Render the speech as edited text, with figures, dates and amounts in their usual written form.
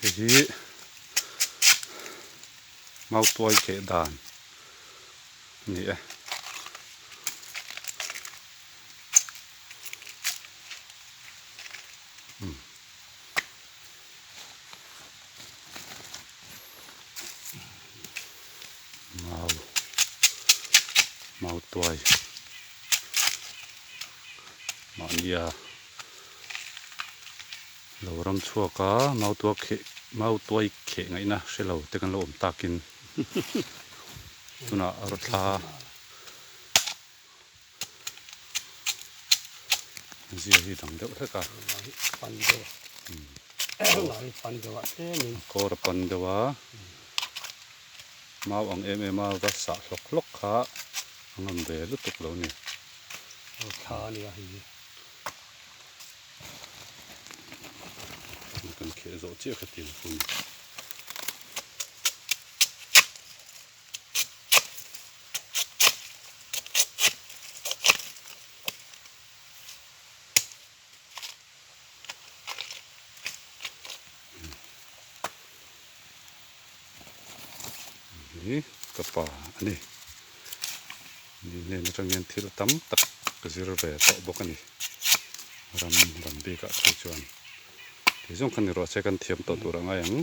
Hei hi mautuai keh dan a ni e. Mau mautuai mahnia lo ram chhuak a mautua kheh mautuai kheh ngaihna hre lo te kan lo awm takin tunah rawthla Zia hi dang deuh hlek a. Kawr a pan deuh a. Mau ang em em a va sah hlawk hlawk kha a ngam ve lutuk lo ni. Kan kheh zawh chiah kha tiang hun. Hi ka pa a ni ni hnen atang hian thil tam tak ka zir ve tawh bawk a ni ram lam bikah phei chuan ti zawng kha ni rawh se kan thiam tawh tur a ngai ang.